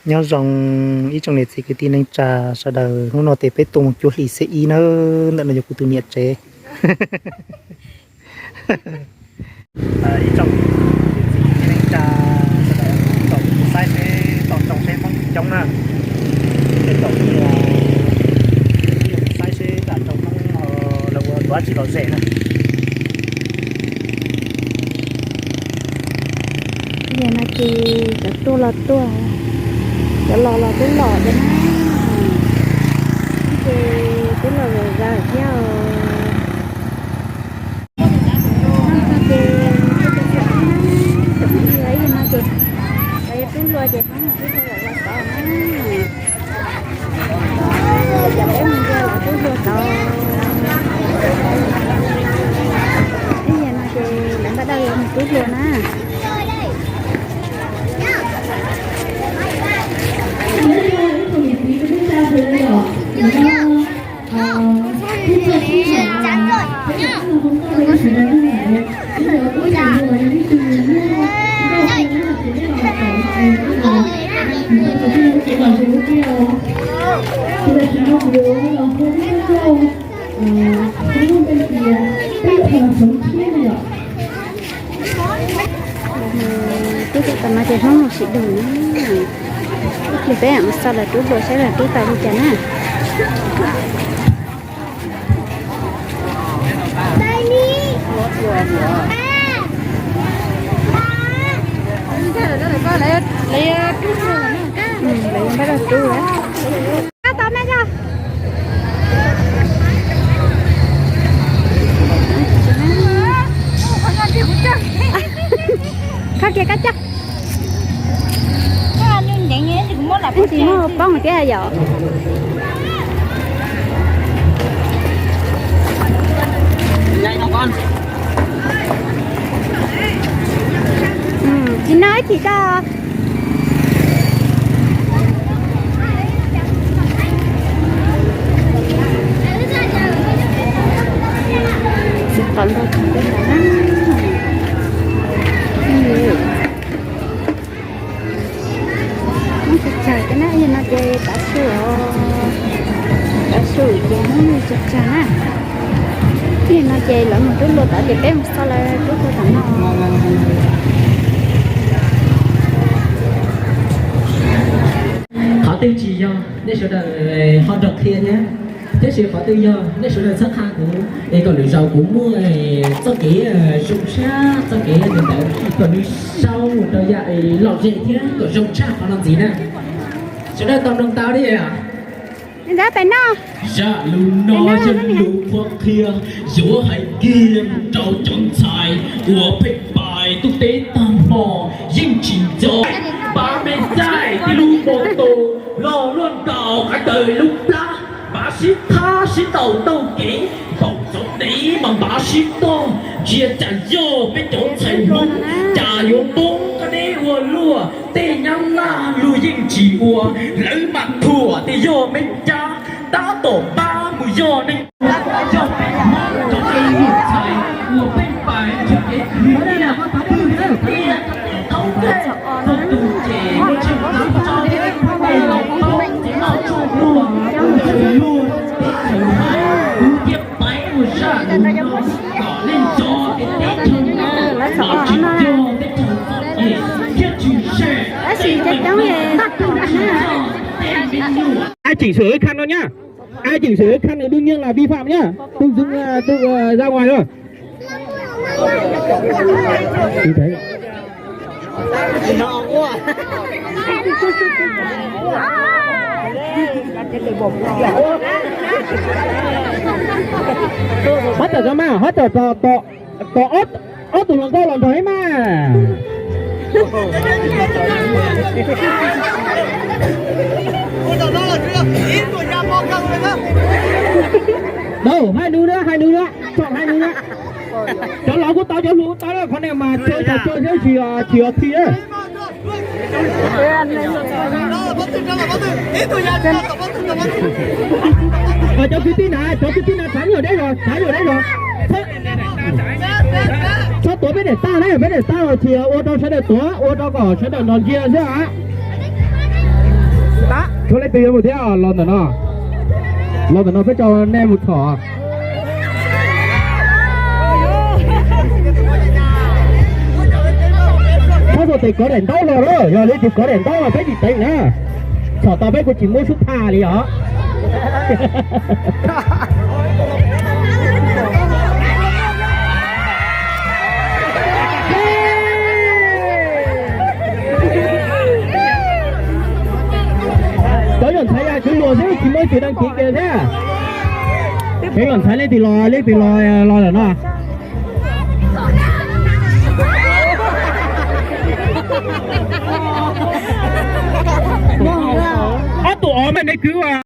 Nyob zoo ib tsoom niam txiv kwv tij neej tsa sawv daws, hnub no ces peb tuaj mus cuab hlis xiab ib nawb, ntawm no yog kuv tus niam tsev. Ib tsoom niam txiv kwv tij neej tsa sawv daws, tom kuv saib seb tom nroog seb Hmoob coob na, ces tom kuv saib seb tam nroog Hmoob lawv ua dab tsi lom zem na. Yam no ces cov tuaj los tuaj, cov los los twb los thiab na. Ces twb los zom zaws thiab os. No ces cov phooj ywg, yam no ces lawv yuav rub hlua ces peb mus rub hlua lawv tod na. Cov peb mus ntsia lawv rub hlua tod. Yam no ces lawv npaj dawj yuav mus rub hlua na. Twb tau tam no ces Hmoob mus sim dua na. Ces peb mam mus xauj lawv rub hlua saib lawv rub tau li cas na. Lawv yuav npaj rau rub lawm. Kho kiag koj coj. Tsis muaj poob thiab yom. Tsis no ib chim ko. Tsis qhov nrog tsis nrog na. Muab tsis tsawg thiab na, yog no ces tav su, tav su ces muab tsis tsawg na. Yog no ces lawv mus rub hlua tod ces peb mus xauj lawv rub hlua tom no. Qhov twg tsis yog nej sawv daws ho nrog qhia thiab, tab sis qhov twg yog nej sawv daws txhawb qhia kuv es kom lwm zaus kuv muaj txoj kev zoo tshaj txoj kev ntawd kom nws sau mus rau yam lom zem thiab kom zoo tshaj qhov no ntxiv na. Sawv daws tau mloog tau li. Zaj lus no yog lus qhuab qhia yuav hais kiag rau cov ntxhais uas pheej pais ntuj teb tag hmo yeej tsis nco. Npav me ntxaij tib lub npoo tus los luaj nkaus qhov chaw lub plab, npav sib thab sib ntaus taug kev, npaum txoov dev mas npav sib tog. Ntsia cas yog peb cov ntxhais Hmoob cas yuav poob qab deb ua luaj, tej nyab laj luag yeej tsis ua, lawv mas thuam tias yog me cab, tab tom pab mus yog neeg. Yog peb Hmoob cov txhais uas pheej pais nrhiav kev khwv tiag, pw tiag, thaub kej, txog tus ces tsis tau tso tej los paub txiv noj tshuaj luag, luag teb chaws hais, kuv thiaj pais ua zaj lus no kom nej nco tias teb chaws no los tsis yog teb chaws txom nyem thiab tshwm sim. Ai chỉnh sửa cái khăn đó nhá. Ai chỉnh sửa cái khăn này đương nhiên là vi phạm nhá. Tự dưng, ờ, tự, ờ, ra ngoài rồi. Tôi thấy. Hot dog cho ma, hot dog cho to. Ob, ob tug hluas nkauj los nrog ib mas. Đâu, hai đứa nữa, hai đứa nữa, chọn hai đứa nữa. Cov laus kuj tau, cov hluas kuj tau, qhov no mas chơi trò chơi chứ chỉ, chỉ thi á. Cov kwv tij na, cov kwv tij na, txav nyuag deb zog, txav nyuag deb zog. Txhob tuav peb daim tab na, peb daim tab los ces ua rau sawv daws tuav, ua rau kom sawv daws nrog ntsia xwb a. Koj leej twg yuav mus thiab? Los ntawm no, los ntawm no peb tso nej mus txhom. Txhob txhom tes kov daim ntaub los lawm, yog leej twg kov daim ntaub los peb tsis teev na. Txhom tau peb kuj tsis muab sub tha li os. Cov yog ntxhais yog kwv luag xwb tsis muaj ib tug dag kiv kiag thiab. Cov yog ntxhais leej twg los leej twg los los lawm no. Ob tug ov me me kwv.